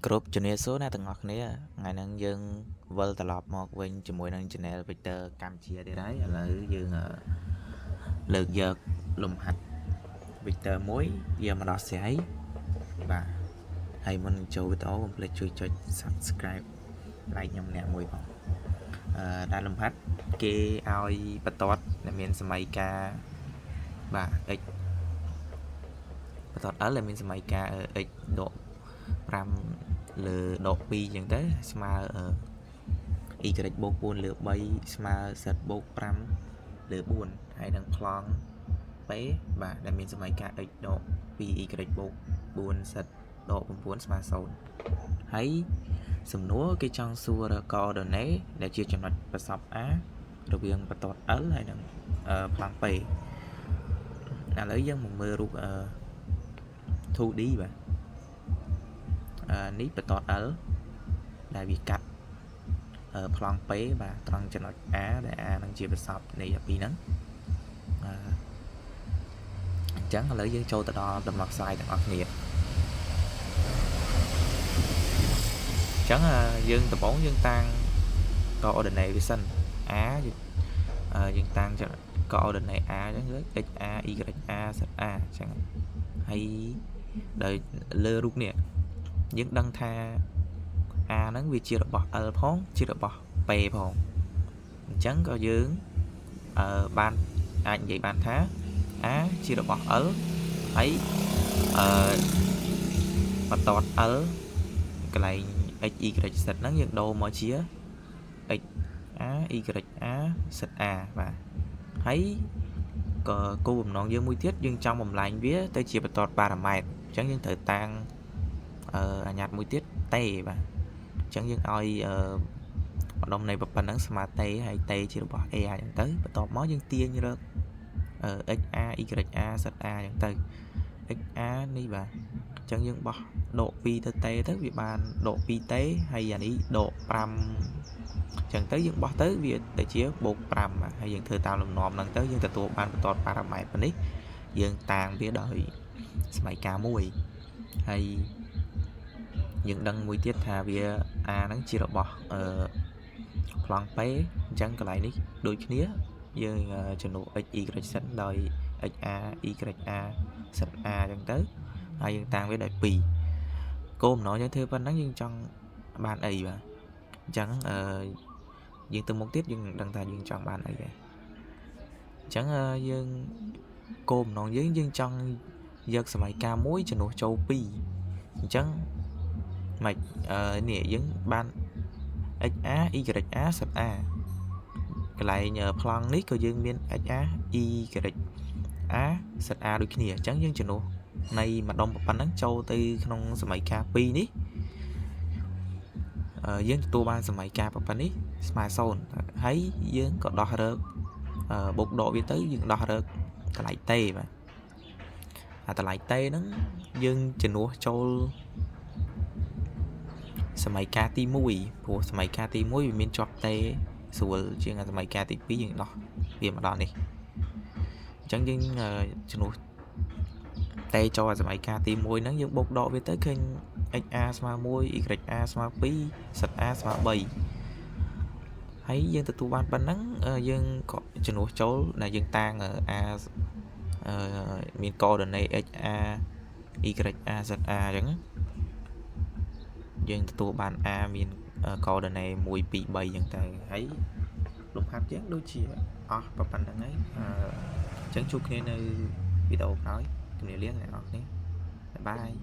គ្រប់ជំរាបសួរអ្នកទាំងអស់គ្នាថ្ងៃហ្នឹងយើងវិលត្រឡប់មកវិញជាមួយនឹង Channel Victor កម្ពុជាទៀតហើយឥឡូវយើងលើកយកលំហាត់ Victor មួយយកមកដោះស្រាយបាទហើយមុននឹងចូលវីដេអូកុំភ្លេចជួយចុច Subscribe like ខ្ញុំម្នាក់មួយផងអឺដែលលំហាត់គេឲ្យបន្ទាត់ដែលមានសមីការបាទ x បន្ទាត់ L ដែលមានសមីការ x ដក5លើដក2អញ្ចឹងទៅស្មើ y បូក4លើ3ស្មើ z បូក5លើ4ហើយនឹងប្លង់ p បាទដែលមានសមីការ x ដក 2y បូក 4z ដក9ស្មើ0ហើយសំណួរគេចង់សួរកូអឺណេដែលជាចំណុចប្រសព A រវាងបន្ទាត់ L ហើយនិងប្លង់ P ឥឡូវយើងមកមើលរូប 2D បាទអឺនេះបន្ទាត់ L ដែលវាកាត់ប្លង់ P បាទត្រង់ចំណុច A ដែល A នឹងជាប្រសពនៃអាពីរហ្នឹងអឺអញ្ចឹងឥឡូវយើងចូលទៅដល់ដំណោះស្រាយទាំងអស់គ្នាអញ្ចឹងយើងដំបូងយើងតាំង coordinate វាសិន A យើងតាំង coordinate A អញ្ចឹង x a y a z a អញ្ចឹងហើយដោយលើរូបនេះយើងដឹងថា A ហ្នឹងវាជារបស់ L ផងជារបស់ P ផងអញ្ចឹងក៏យើងអឺបានអាចនិយាយបានថា A ជារបស់ L ហើយអឺបន្ទាត់ L កន្លែង x y z ហ្នឹងយើងដូរមកជា x a y a z a បាទហើយក៏គោលបំណងយើងមួយទៀតយើងចង់បំលែងវាទៅជាបន្ទាត់ប៉ារ៉ាម៉ែត្រអញ្ចឹងយើងត្រូវតាំងអឺអាញាតមួយទៀត t បាទអញ្ចឹងយើងឲ្យអឺម្ដុំនៃប៉ុណ្ណឹងស្មើ t ហើយ t ជារបស់ a អញ្ចឹងទៅបន្ទាប់មកយើងទាញរក x a y a z a អញ្ចឹងទៅ x a នេះបាទអញ្ចឹងយើងបោះដក2ទៅ t ទៅវាបានដក 2t ហើយអានេះដក5អញ្ចឹងទៅយើងបោះទៅវាទៅជាបូក5បាទហើយយើងធ្វើតាមលំនាំហ្នឹងទៅយើងទទួលបានបន្ទាត់ប៉ារ៉ាម៉ែត្រប៉ុណ្នេះយើងតាងវាដោយសមីការមួយហើយយើងដឹងមួយទៀតថាវា a ហ្នឹងជារបស់អឺប្លង់ P អញ្ចឹងកន្លែងនេះដូចគ្នាយើងជំនួស x y z ដោយ x a y a z a អញ្ចឹងទៅហើយយើងតាំងវាដោយ2គោលបំណងយើងធ្វើប៉ុណ្ណឹងយើងចង់បានអីបាទអញ្ចឹងអឺយើងទៅមុខទៀតយើងដឹងថាយើងចង់បានអីហើយអញ្ចឹងយើងគោលបំណងយើងយើងចង់យកសមីការមួយជំនួសចូល2អញ្ចឹងមិនអឺនេះយើងបាន x a y a z a កន្លែងប្លង់នេះក៏យើងមាន x a y a z a ដូចគ្នាអញ្ចឹងយើងជំនួសនៃម្ដុំប៉ុណ្ណឹងចូលទៅក្នុងសមីការ2នេះយើងទទួលបានសមីការប៉ុណ្នេះស្មើ0ហើយយើងក៏ដោះរកបូកដកវាទៅយើងដោះរកតម្លៃ t បាទអាតម្លៃ t ហ្នឹងយើងជំនួសចូលសមីការទី1ព្រោះសមីការទី1វាមានជាប់ t ស្រួលជាងសមីការទី2យើងដោះវាមកដល់នេះអញ្ចឹងយើងជំនួស t ចូលសមីការទី1ហ្នឹងយើងបូកដកវាទៅឃើញ x a ស្មើ1 y a ស្មើ2 z a ស្មើ3ហើយយើងទទួលបានប៉ុណ្ណឹងយើងក៏ជំនួសចូលដែលយើងតាង a មានកូដនេ x a y a z a អញ្ចឹងយើងទទួលបាន a មានកូដនេ1 2 3អញ្ចឹងទៅហើយលំហាត់យើងដូចជាអស់ប៉ុណ្្នឹងហើយអញ្ចឹងជួបគ្នានៅវីដេអូក្រោយជំរាបលាអ្នកនរគ្នាbye bye.